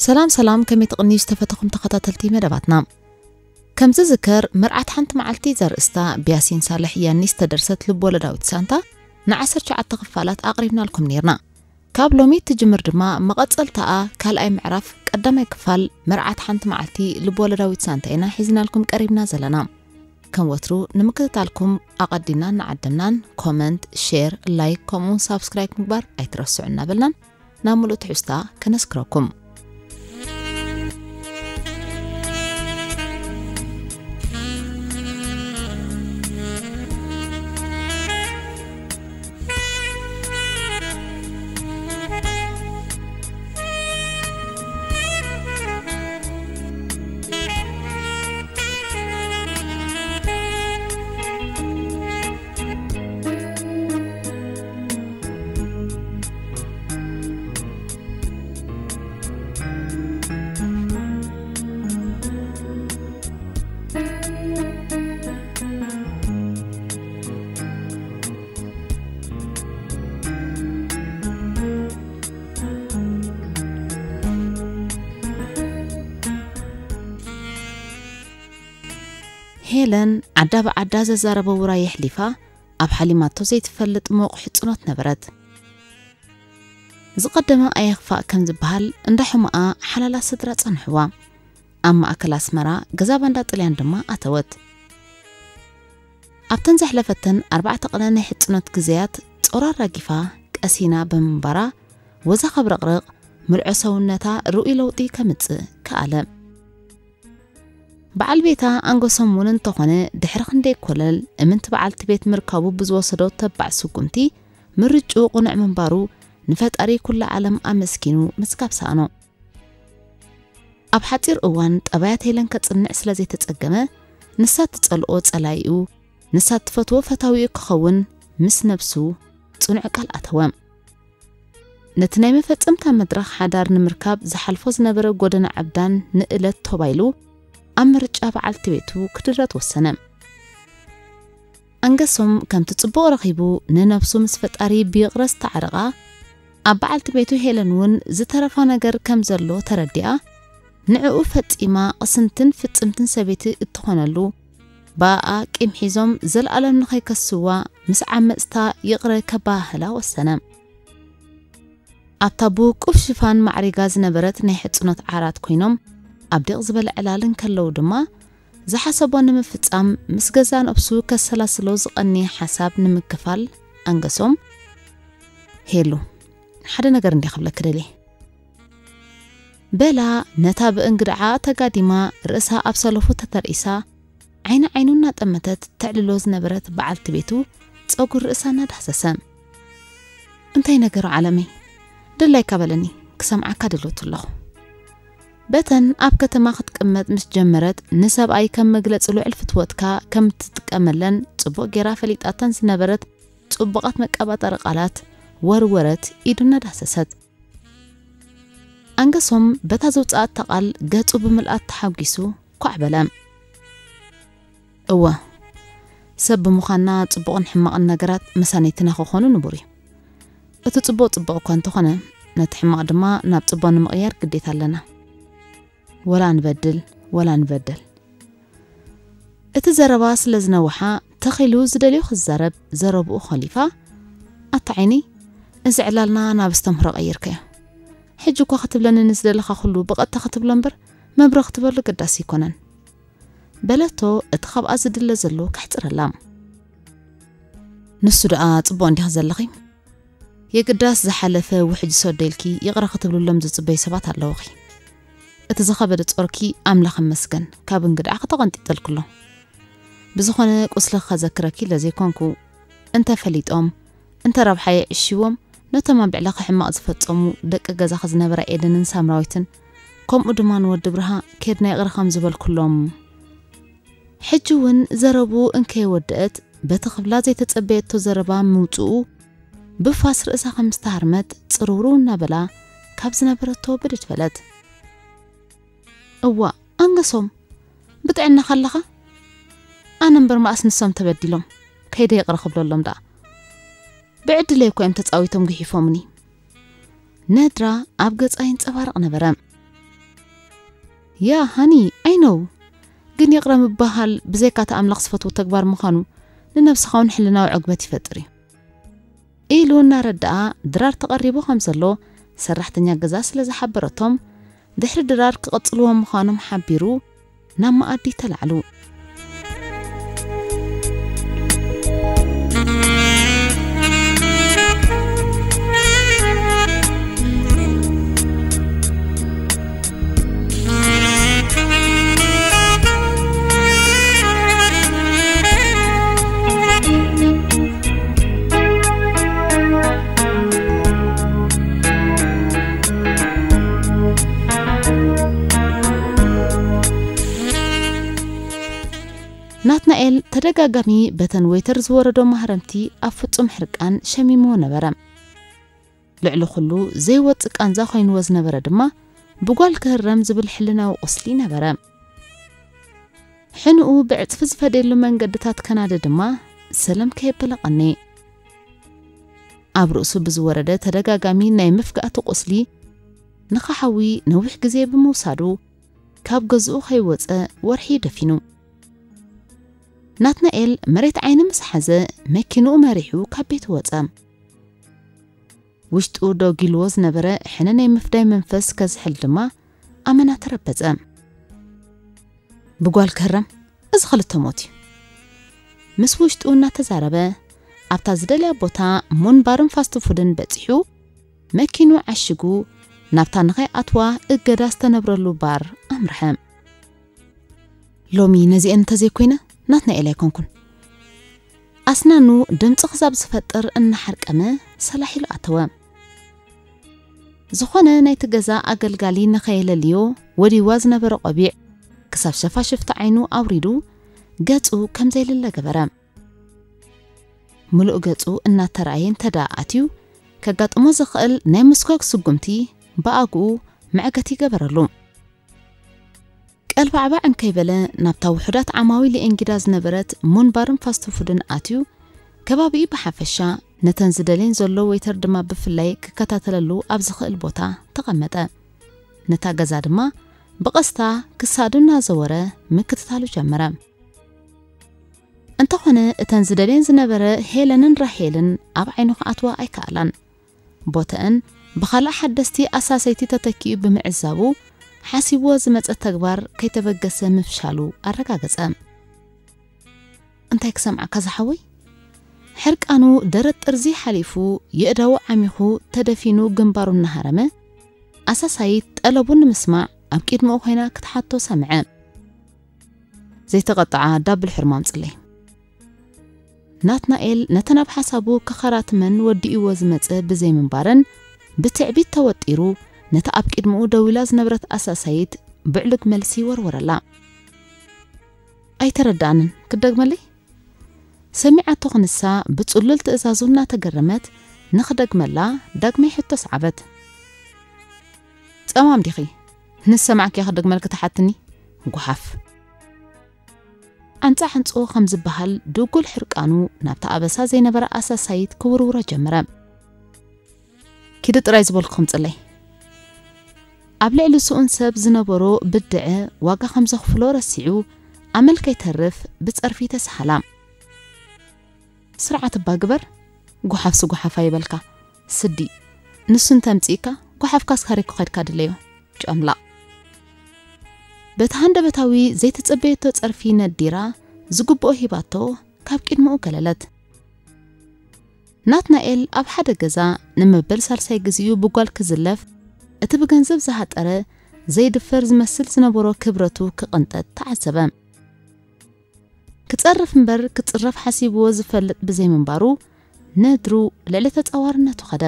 ሰላም ሰላም፣ ከመይ ትቕንዩ ዝተፈተኹም ተኸታተልቲ መደባትና? ከም ዝዝከር፣ መርዓት ሓንቲ መዓልቲ ዘርእስታ ብያሲን ሳልሕ ያኒ ዝተደርሰት ልብ-ወለዳዊት ሳንታ ንዓሰርተ ትሽዓተ ክፋላት ኣቕሪብናልኩም ነይርና። ካብ ሎሚ ትጅምር ድማ መቐጸልታኣ ካልኣይ ምዕራፍ ቀዳማይ ክፋል መርዓት ሓንቲ መዓልቲ ልብ-ወለዳዊት ሳንታ ኢና ሒዝናልኩም ቀሪብና ዘለና። ከም ወትሩ ንምክትታልኩም ኣቐዲምና እናዓደምናን ኮመንት፣ ሼር፣ ላይክ ከምኡውን ሳብስክራይብ ምግባር ኣይትረስዑ እናበልናን ናብ ሙሉእ ትሕዝታ ከነስክረኩም። ሄለን ዓዳ ብዓዳ ዘዛረበ ውራይ የሕሊፋ ኣብ ሓሊማቶ ዘይትፈልጥ ምዉቕ ሕጽኖት ነበረት። ዝቐደመ ኣየኽፋእ ከም ዝበሃል፣ እንዳ ሕሙኣ ሓላላት ስድራ ጸንሕዋ። ኣብ ማእከል ኣስመራ ገዛ ባንዳ ጥልያን ድማ ኣተወት። ኣብተን ዘሕለፈተን ኣርባዕተ ቅነ ናይ ሕጽኖት ግዜያት ጾር ኣራጊፋ ቀሲና ብምንባራ፣ ወዛ ከብረቕርቕ፣ ምልዖ ሰውነታ ርኡይ ለውጢ ከምጽእ ከኣለ። በዓል ቤታ ኣንገሶም እውን እንተኾነ፣ ድሕሪ ክንደይ ኮለል እምንቲ በዓልቲ ቤት ምርካቡ ብዝወሰዶ ተባዕ ስጉምቲ፣ ምርጭኡ ቅኑዕ ምንባሩ ንፈጣሪ ኩላ ዓለም ኣመስጊኑ ምስጋብ ሰኣኖ። ኣብ ሓጺር እዋን ጠባያት ሄለን ከጽንዕ ስለ ዘይተጸገመ፣ ንሳ እትጸልኦ ጸላኢኡ፣ ንሳ እትፈትዎ ፈታዊኡ ክኸውን ምስ ነብሱ ጽኑዕ ቃል ኣተወ። ነቲ ናይ መፈጸምታ መድረኽ ሓዳር ንምርካብ ዝሓልፎ ዝነበረ ጎደና ዕብዳን ንእለት ቶባይሉ ኣብ ምርጫ በዓልቲ ቤቱ ክድረት ወሰነ። ኣንገሶም ከምቲ ጽቡቕ ረኺቡ ንነብሱ ምስ ፈጣሪ ብይቕረ ዝተዓረቓ፣ ኣብ በዓልቲ ቤቱ ሄለን እውን ዝተረፋ ነገር ከም ዘሎ ተረዲኣ፣ ንዕኡ ፈጺማ ቅስንትን ፍጽምትን ሰበይቲ እትኾነሉ፣ ብኣኣ ቂም ሒዞም ዘለኣለም ንኸይከስዋ ምስ ዓመጽታ ይቕረ ከባህላ ወሰነ። ኣብታ ብውቁብ ሽፋን ማዕሪጋ ዝነበረት ናይ ሕጽኖት ዓራት ኮይኖም ኣብ ዲቕ ዝበለ ዕላል እንከለዉ ድማ፣ ዝሓሰቦ ንምፍጻም ምስ ገዛ ነብሱ ከሰላስሎ ዝቐንየ ሓሳብ ንምክፋል ኣንገሶም፣ "ሄሉ፣ ሓደ ነገር እንድየ ክብለኪ ደልየ?" በላ ነታ ብእንግድዓ ተጋዲማ ርእሳ ኣብ ሰለፉ ተተርኢሳ፣ ዓይኒ ዓይኑ እናጠመተት ተዕልሎ ዝነበረት በዓልቲ ቤቱ ጸጉር ርእሳ እናዳህሰሰ። "እንታይ ነገሩ ዓለመይ? ድላይካ በለኒ፣ ክሰምዓካ ድልውቲ ኣለኹ።" በተን ኣብ ከተማ ክትቅመጥ ምስ ጀመረት፣ ንሰብኣይ ከም መግለጺ ልዑል ፍትወትካ ከም እትጥቀመለን ጽቡቕ ጌራ ፈሊጣተን ዝነበረት ጽቡቓት መቀባጠሪ ቃላት ወርወረት፣ ኢዱ እናዳህሰሰት። ኣንገሶም በታ ዘውጽኣታ ቃል ገጹ ብምልኣት ተሓጒሱ ኳዕ በለ። "እወ፣ ሰብ ብምዃንና ጽቡቕን ሕማቕን ነገራት መሳነይትና ክኾኑ ንቡር እዩ። እቲ ጽቡቕ ጽቡቕ እኳ እንተኾነ፣ ነቲ ሕማቕ ድማ ናብ ጽቡቕ ንምቕያር ግዴታ ኣለና። ወላ ንበድል፣ ወላ ንበደል።" እቲ ዘረባ ስለ ዝነውሓ፣ ተኺሉ ዝደልዮ ክዛረብ ዘረብኡ ኾሊፋ፣ "ኣታ ዓይኒ፣ እዚ ዕላልና ናብ ኣስተምህሮ ቀይርካዮ። ሕጂ እኳ ክትብለኒ ንዝደለኻ ኩሉ ብቐጥታ ክትብሎ እምበር፣ መብረ ክትበሉ ግዳስ ኣይኮነን።" በለቶ፣ እቲ ካብኣ ዝድለ ዘሎ ከሕጽረላ። "ንሱ ደኣ ጽቡቕ እንዲኻ ዘለኺ? የግዳስ ዝሓለፈ ውሕጅ ሰዶ ኢልኪ ይቕረ ክትብልሎም ዝጽበዩ ሰባት ኣለውኺ። እቲ ዝኸበደ ጾርኪ ኣምላኽ ይመስገን፣ ካብ እንግድዓ ከተቐንጢጠልክሎ። ብዝኾነ ቁስልኺ ከዘክረኪ ኢለ ዘይኮንኩ፣ እንተ ፈሊጦም፣ እንተ ረብሓ የዕሽዎም፣ ነቶም ኣብ ልዕለኺ ሕማቕ ዝፈጸሙ ደቂ ገዛኺ ዝነበራ ኤደንን ሳምራዊትን፣ ከምኡ ድማ ንወዲ ብርሃ ኬድና ይቕረ ከም ዝበልኩሎም።" ሕጂ እውን ዘረብኡ እንከየወደአት፣ በቲ ክብላ ዘይተጸበየቶ ዘረባ ምውጽኡ፣ ብፋስ ርእሳ ከም ዝተሃርመት ጽርውርው እናበላ ካብ ዝነበረቶ ብድድ በለት። "እዋእ፣ ኣንገሶም፣ ብጥዕናኻ ኣለኻ? ኣነ እምበር መኣስ ንሶም ተበዲሎም፣ ከይደ ይቕረ ክብለሎም ደኣ። ብዕድለይ እኮ እዮም ተጻዊቶም ግሒፎምኒ።" ነድራ ኣብ ገጻ ይንጸባረቕ ነበረ። ያ ሃኒ፣ ኣይነው፣ ግን ይቕረ ምባሃል ብዘይካ እቲ ኣምላኽ ዝፈትዎ ተግባር ምዃኑ ንነብስኻ እውን ሕልናዊ ዕግበት ይፈጥር እዩ። ኢሉ እናረድኣ፣ ድራር ተቐሪቡ ከም ዘሎ ሰራሕተኛ ገዛ ስለ ዝሓበረቶም፣ ድሕሪ ድራር ክቕጽልዎ ምዃኖም ሓቢሩ ናብ መኣዲ ተላዕሉ። ናትናኤል ተደጋጋሚ በተን ወይተር ዝወረዶ ማህረምቲ ኣብ ፍጹም ሕርቃን ሸሚምዎ ነበረ። ልዕሊ ኩሉ ዘይወጽእ ቃንዛ ኮይንዎ ዝነበረ ድማ ብጓል ክህረም ዝብል ሕልናዊ ቁስሊ ነበረ። ሕንኡ ብዕጽፊ ዝፈደየሉ መንገድታት ከናደ ድማ ሰለም ከየበለ ቀኔ። ኣብ ርእሱ ብዝወረደ ተደጋጋሚ ናይ መፍጋእቲ ቁስሊ ንኽሓዊ ነዊሕ ግዜ ብምውሳዱ ካብ ገዝኡ ከይወጸ ወርሒ ደፊኑ። ናትናኤል መሬት ዓይኒ ምስ ሓዘ መኪንኡ መሪሑ ካብ ቤት ወጸ። ውሽጡ ደጊልዎ ዝነበረ ሕነ ናይ ምፍዳይ መንፈስ ከዝሕል ድማ ኣመና ተረበጸ። ብጓል ክህረም እዚ ክልተ ሞት እዩ። ምስ ውሽጡ እናተዛረበ ኣብታ ዝደልያ ቦታ ሙን ባርን ፋስት ፉድን በጺሑ መኪኑ ዓሽጉ ናብታ ንኸይኣትዋ እገዳ ዝተነብረሉ ባር ኣምርሐ። ሎሚ ነዚአን እንተዘይኮይነ ናትናኤል ኣይኮንኩን። ኣስናኑ ድምፂ ክሳብ ዝፈጥር እናሓርቀመ ሰላሕ ኢሉ ኣተወ። ዝኾነ ናይቲ ገዛ ኣገልጋሊ ንኸየለልዮ ወዲዋ ዝነበረ ቆቢዕ ክሳብ ሸፋሽፍቲ ዓይኑ ኣውሪዱ ገፁ ከም ዘይልለ ገበረ። ምሉእ ገፁ እናተራእየ እንተ ደኣ ኣትዩ ከጋጥሞ ዝኽእል ናይ ምስጓግ ስጉምቲ ብኣግኡ መዐገቲ ገበረሉ። ቀልባዕባዕ እንከይበለ ናብታ ውሑዳት ዓማዊል የእንጊዳ ዝነበረት ሙን ባርን ፋስት ፉድን ኣትዩ ከባቢኡ ብሓፈሻ ነተን ዝደልየን ዘሎ ዌይተር ድማ ብፍላይ ክከታተለሉ ኣብ ዝኽእል ቦታ ተቐመጠ። ነታ ገዛ ድማ ብቐስታ ክሳዱ እናዘወረ ምክትታሉ ጀመረ። እንተኾነ እተን ዝደልየን ዝነበረ ሄለንን ራሄልን ኣብ ዓይኑ ክኣትዋ ኣይከኣላን። ቦተአን ብኻልእ ሓደስቲ ኣሳሰይቲ ተተኪኡ ብምዕዛቡ ሓሲብዎ ዝመጸ ተግባር ከይተበገሰ ምፍሻሉ ኣረጋገጸ። እንታይ ክሰምዓካ ዝሓወይ? ሕርቃኑ ደረት ጥርዚ ሓሊፉ የእዳዉ ዓሚኹ ተደፊኑ ግንባሩ እናሃረመ ኣሳሳይት ጠለቡ ንምስማዕ ኣብ ቅድሚኡ ኮይና ክትሓቶ ሰምዐ። ዘይተቐጥዓ ዳብል ሕርማም ጽለይ። ናትናኤል ነተን ኣብ ሓሳቡ ክኸራትመን ወዲእዎ ዝመጸ ብዘይምንባረን ብትዕቢት ተወጢሩ ነታ ኣብ ቅድሚኡ ደው ኢላ ዝነበረት ኣሳሳይት ብዕሉግ መልሲ ወርወረላ። ኣይተረዳኣንን፣ ክደግመለይ? ሰሚዓቶ ክንሳ ብጽሉል ትእዛዙ እናተገረመት ንኽደግመላ ዳግማይ ሕቶ ሰዓበት። ጸማም ዲኺ? ንሰማዕኪ ክደግመልኪ ትሓትኒ? ጓሓፍ። ዓንጻ ዓንጾ ከም ዝበሃል ድጉል ሕርቃኑ ናብታ ኣበሳ ዘይነበራ ኣሳሳይት ክውርውሮ ጀመረ። ኪዲ ጥራይ ዝበልኩ ክምጽለይ። ኣብ ልዕሊ ስኡን ሰብ ዝነበሮ ብድዐ ዋጋ ከም ዘኽፍሎ ረሲዑ ኣመል ከይተርፍ ብጸርፊ ተሳሃላ። ስርዓት እባ ግበር፣ ጓሓፍሲ ጓሓፍ ኣይበልካ። ስዲ፣ ንሱ እንተምጽእካ ጓሓፍካስ ካሪኩ ከድካ ድለዮ። ጨምላቕ። በቲ ሃንደበታዊ ዘይተጸበየቶ ጸርፊ ነዲራ ዝግብኦ ሂባቶ ካብ ቅድሚኡ ገለለት። ናትናኤል ኣብ ሓደ ገዛ ንመበል ሳልሳይ ግዜኡ ብጓል ክዝለፍ፣ እቲ ብገንዘብ ዝሃጠረ ዘይድፈር ዝመስል ዝነበሮ ክብረቱ ክቕንጠጥ ተዓዘበ። ክጸርፍ እምበር ክጽረፍ ሓሲብዎ ዝፈልጥ ብዘይምንባሩ ነድሩ ልዕሊ ተጻዋርነቱ ኸደ።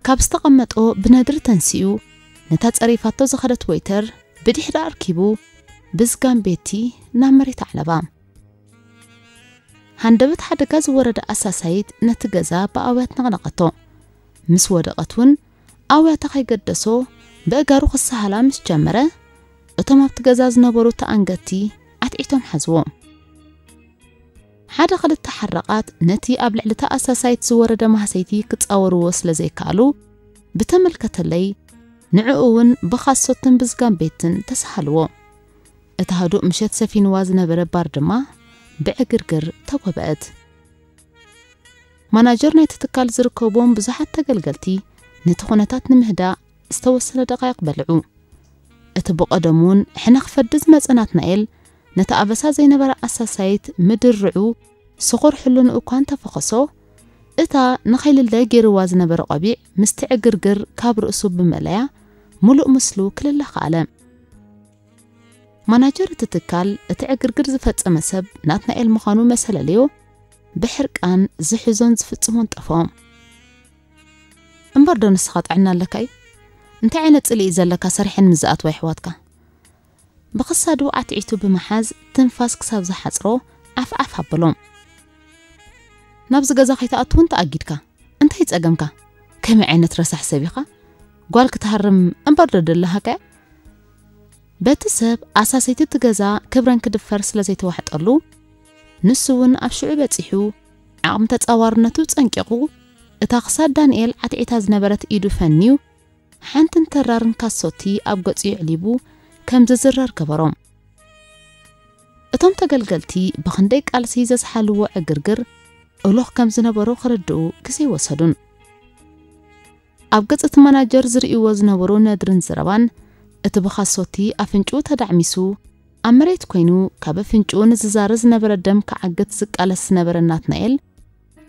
ካብ ዝተቐመጦ ብነድሪ ተንሲኡ ነታ ጸሪፋቶ ዝኸደት ወይተር ብድሕሪ ኣርኪቡ ብዝጋም ቤቲ ናብ መሬት ኣዕለባ። ሃንደበት ሓደጋ ዝወረደ ኣሳሳይት ነቲ ገዛ ብኣውያት ነቕነቐቶ። ምስ ወደቐት እውን ኣውያታ ከይገደሶ ብእጋሩ ክሰሃላ ምስ ጀመረ እቶም ኣብቲ ገዛ ዝነበሩ ተኣንገቲ ዓትዒቶም ሓዝዎ። ሓደ ክልተ ሓራቓት ነቲ ኣብ ልዕሊ እታ ኣሳሳይት ዝወረደ ማህሰይቲ ክጻወርዎ ስለ ዘይከኣሉ ብተመልከተለይ ንዕኡ እውን ብኻሶትን ብዝጋን ቤትን ተሳሃልዎ። እቲ ህዱእ ምሸት ሰፊንዋ ዝነበረ ባር ድማ ብዕግርግር ተጎበአት። ማናጀር ናይቲ ትካል ዝርከብዎም ብዙሓት ተገልገልቲ ነቲ ኩነታት ንምህዳእ ዝተወሰነ ደቃይቕ በልዑ። እቲ ብቐደሙ እውን ሕነ ክፈዲ ዝመጸ ናትናኤል ነቲ ኣበሳ ዘይነበረ ኣሳሳይት ምድርዑ ስኹር ሕልንኡ እኳ እንተፈኸሶ፣ እታ ንኸይልለ ገይርዋ ዝነበረ ቆቢዕ ምስቲ ዕግርግር ካብ ርእሱ ብምእለያ፣ ምሉእ ምስሉ ክልለ ከኣለ። ማናጀር እቲ ትካል እቲ ዕግርግር ዝፈጸመ ሰብ ናትናኤል ምዃኑ መሰለለዮ ብሕርቃን ዝሕዞን ዝፍጽሞን ጠፍኦ። እምበር ዶ ንስኻ ጥዕና ኣለካ እዩ? እንታይ ዓይነት ጽልኢ ዘለካ ሰሪሐን ምስ ዝኣትዋ ይሕዋትካ? ብኽሳዱ ዓትዒቱ ብምሓዝ ትንፋስ ክሳብ ዝሓጽሮ ዓፍዓፍ ኣበሎ። ናብዚ ገዛ ከይትኣቱ እውን ተኣጊድካ። እንታይ ጸገምካ? ከመይ ዓይነት ረሳሕ ሰብ ኢኻ? ጓል ክትሃርም እምበር ዶ ደለሃካ? በቲ ሰብ ኣሳሰይቲ እቲ ገዛ ክብረን ክድፈር ስለ ዘይተዋሕጠሉ፣ ንሱ እውን ኣብ ሽዑ በጺሑ ዓቕሚ ተጻዋርነቱ ጸንቂቑ፣ እታ ክሳድ ዳንኤል ዓትዒታ ዝነበረት ኢዱ ፈንዩ፣ ሓንትን ተራርን ካሶቲ ኣብ ገጹ የዕሊቡ ከም ዝዝረር ገበሮ። እቶም ተገልገልቲ ብኽንደይ ቃልሲ ዘዝሓልዎ ዕግርግር እሎኽ ከም ዝነበሩ ክርድኡ ግዜ ወሰዱን። ኣብ ገጽ እቲ ማናጀር ዝርእይዎ ዝነበሩ ነድርን ዘረባን፣ እቲ ብኻሶቲ ኣፍንጭኡ ተዳዕሚሱ ኣብ መሬት ኮይኑ ካብ ኣፍንጭኡ ንዝዛረ ዝነበረ ደም ክዓግት ዝቃለስ ዝነበረ ናትናኤል፣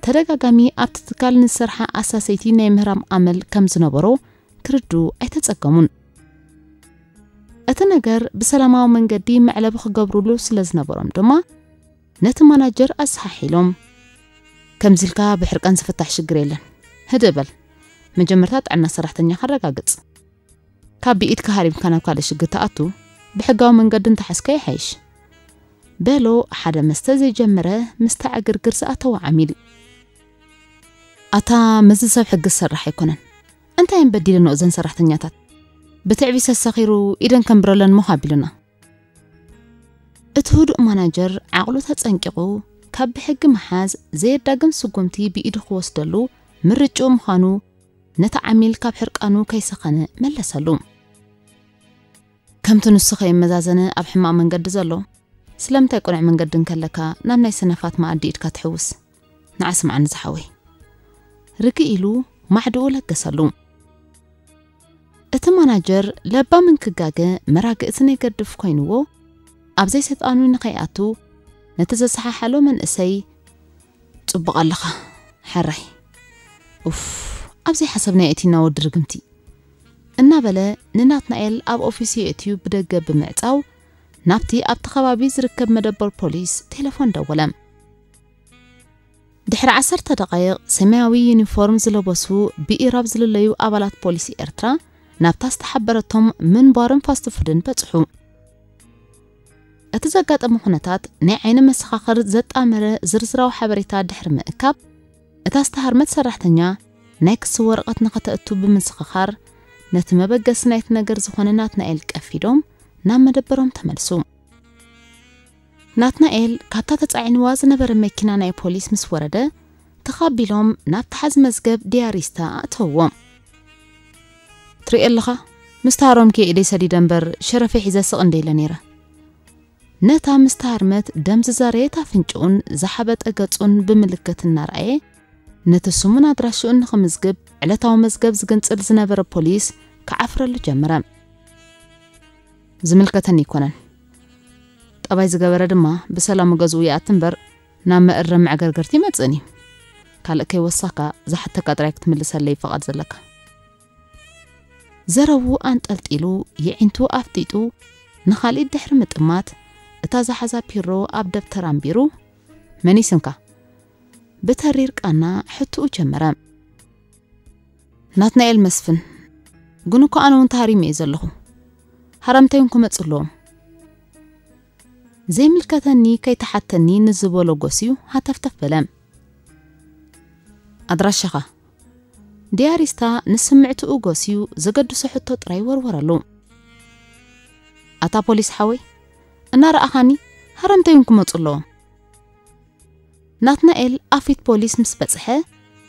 ተደጋጋሚ ኣብቲ ትካል ንዝሰርሓ ኣሳሰይቲ ናይ ምህራም ኣመል ከም ዝነበሮ ክርድኡ ኣይተጸገሙን። እቲ ነገር ብሰላማዊ መንገዲ መዕለቢ ክገብሩሉ ስለ ዝነበሮም ድማ ነቲ ማናጀር ኣሰሓሒሎም፣ "ከምዚ ኢልካ ብሕርቃን ዝፍታሕ ሽግር የለን። ህድእ በል። መጀመርታ ጥዕና ሰራሕተኛኻ ኣረጋግጽ። ካብ ብኢድካ ሃሪምካ ናብ ካልእ ሽግር ትኣቱ፣ ብሕጋዊ መንገዲ እንተሓዝካ ይሓይሽ" በሎ ሓደ መስተ ዘይጀመረ ምስታ ዕግርግር ዝኣተወ ዓሚል። "ኣታ ምስዚ ሰብ ሕጊ ዝሰርሕ ኣይኮነን። እንታይ እየን በዲለንኦ እዘን ሰራሕተኛታት? ብትዕቢት ሰሰኺሩ ኢደን ከንብረለን ሞኽ ኣቢሉና." እቲ ህዱእ ማናጀር ዓቕሉ ተጸንቂቑ ካብ ብሕጊ ምሓዝ ዘየዳግም ስጉምቲ ብኢዱ ክወስደሉ ምርጭኡ ምዃኑ ነቲ ዓሚል ካብ ሕርቃኑ ከይሰኸነ መለሰሉ። "ከምቲ ንሱ ከይመዛዘነ ኣብ ሕማቕ መንገዲ ዘሎ፣ ስለምንታይ ቅኑዕ መንገዲ እንከለካ ናብ ናይ ሰነፋት መኣዲ ኢድካ ትሕውስ? ንዓ ስምዓኒ ዝሓወይ" ርግእ ኢሉ ማዕድኡ ለገሰሉ። እቲ ማናጀር ለባም እንክጋገ መራግእቲ ናይ ገድፍ ኮይንዎ፣ ኣብ ዘይሰይጣኑ ንኸይኣቱ ነቲ ዘሰሓሓሎ መንእሰይ፣ "ጽቡቕ ኣለኻ፣ ሕራይ። ኡፍ፣ ኣብ ዘይሓሰብናዮ ኣእቲና ወዲ ርግምቲ" እናበለ ንናትናኤል ኣብ ኦፊሱ የእትዩ ብደገ ብምዕጻው፣ ናብቲ ኣብቲ ከባቢ ዝርከብ መደበር ፖሊስ ቴሌፎን ደወለ። ድሕሪ ዓሰርተ ደቓይቕ ሰማያዊ ዩኒፎርም ዝለበሱ ብኢራብ ዝልለዩ ኣባላት ፖሊስ ኤርትራ ናብታ ዝተሓበረቶም ምንባርን ፋስት ፉድን በጽሑ። እቲ ዘጋጠመ ኩነታት ናይ ዓይኒ መሰኻኽር ዘጣመረ ዝርዝራዊ ሓበሬታ ድሕሪ ምእካብ፣ እታ ዝተሃርመት ሰራሕተኛ ናይ ክሲ ወረቐት ንኸተእቱ ብምስኽኻር፣ ነቲ መበገሲ ናይቲ ነገር ዝኾነ ናትናኤል ቀፊዶም ናብ መደበሮም ተመልሱ። ናትናኤል ካብታ ተጻዒንዋ ዝነበረ መኪና ናይ ፖሊስ ምስ ወረደ፣ ተኻቢሎም ናብቲ ሓዚ መዝገብ ዲያሪስታ ኣእተውዎ። "ትርኢ ኣለኻ፣ ምስቲ ሃሮምኪ ኢደይ ሰዲደ እምበር ሸረፈይ ሒዘ ስቕ እንደ ኢለ ነይረ" ነታ ምስ ተሃርመት ደም ዝዛረየት ኣፍንጭኡን ዝሓበጠ ገጹን ብምልክት እናረኣየ፣ ነቲ ስሙን ኣድራሽኡን ንኽምዝግብ ዕለታዊ መዝገብ ዝግንጽል ዝነበረ ፖሊስ ክዓፍረሉ ጀመረ። "ዝምልከተኒ ኣይኮነን። ጠባይ ዝገበረ ድማ ብሰላሙ ገዝኡ ይኣቲ እምበር ናብ መእረም መዕገርገርቲ ይመጽእን እዩ። ካልእ ከይወሳካ ዝሓተካ ጥራይ ክትምልሰለይ ፍቓድ ዘለካ" ዘረቡ ኣንጠልጢሉ፣ የዒንቱ ኣፍጢጡ፣ ንኻልኢት ድሕሪ ምጥማት፣ እታ ዝሓዛ ፒሮ ኣብ ደብተር ኣንቢሩ፣ "መን እዩ ስምካ?" ብተሪር ቃና ሕትኡ ጀመረ። "ናትናኤል መስፍን። ግን እኮ ኣነ እውን ተሃሪመ እየ ዘለኹ። ሃረምተይ እውን ክመጹ ኣለዎም። ዘይምልከተኒ ከይተሓተኒ" ንዝበሎ ጎስዩ ሃተፍተፍ በለ። "ኣድራሻኻ?" ዲያሪስታ ንስምዕትኡ ጎስዩ ዘገድሶ ሕቶ ጥራይ ወርወረሉ። "ኣታ ፖሊስ ሓወይ፣ እናረኣኻኒ ሃረምተይ እውን ክመጹ ኣለዎም።" ናትናኤል ኣብ ፊት ፖሊስ ምስ በጽሐ፣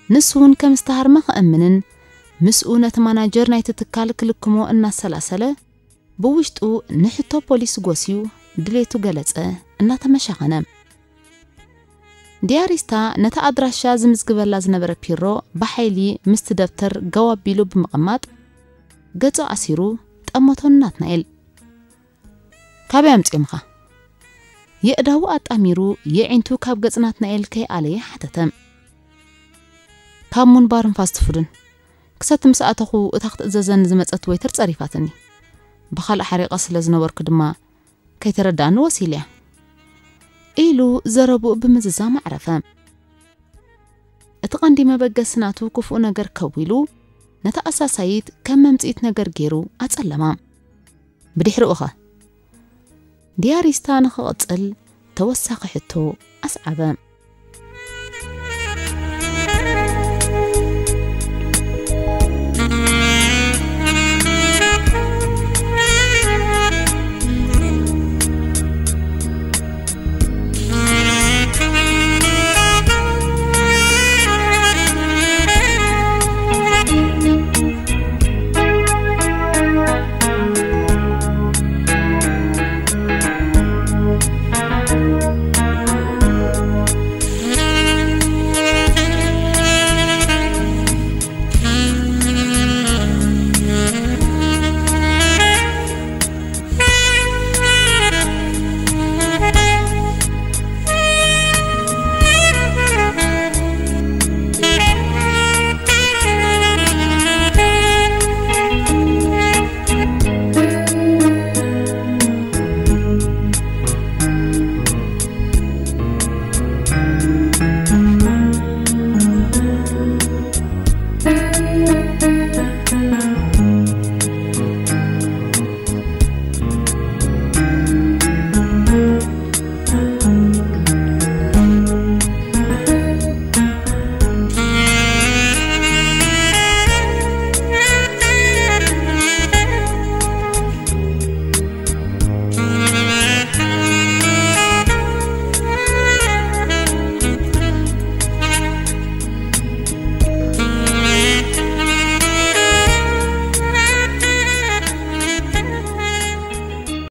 ንሱ እውን ከም ዝተሃርመ ክእምንን ምስኡ ነቲ ማናጀር ናይቲ ትካል ክልክሞ እናሰላሰለ፣ ብውሽጡ ንሕቶ ፖሊስ ጎስዩ ድሌቱ ገለጸ። እናተመሻኸነ፣ ዲያሪስታ ነቲ ኣድራሻ ዝምዝግበላ ዝነበረ ፒሮ ብሓይሊ ምስቲ ደብተር ገው ኣቢሉ ብምቕማጥ፣ ገጹ ኣሲሩ ጠመቶ ንናትናኤል። "ካበይ ኣምጺኦምኻ?" የእዳዉ ኣጣሚሩ የዒንቱ ካብ ገጽ ናትናኤል ከይኣለየ ሓተተ። "ካብ ሙን ባርን ፋስት ፉድን። ክሰቲ ምስ ኣተኹ እታ ክትእዘዘኒ ዝመጸት ወይተር ጸሪፋትኒ። ብኻልእ ሓሪቐ ስለ ዝነበርኩ ድማ ከይተረዳእኒ ወሲልያ" ኢሉ ዘረብኡ ብምዝዛም ኣዕረፈ። እቲ ቀንዲ መበገሲ ናቱ ክፉእ ነገር ከዊሉ፣ ነታ ኣሳሳይት ከም መምጽኢት ነገር ገይሩ ኣጸለማ። "ብድሕሪኡ ኸ?" ዲያሪስታ ንኽቕጽል ተወሳኺ ሕቶ ኣስዓበ።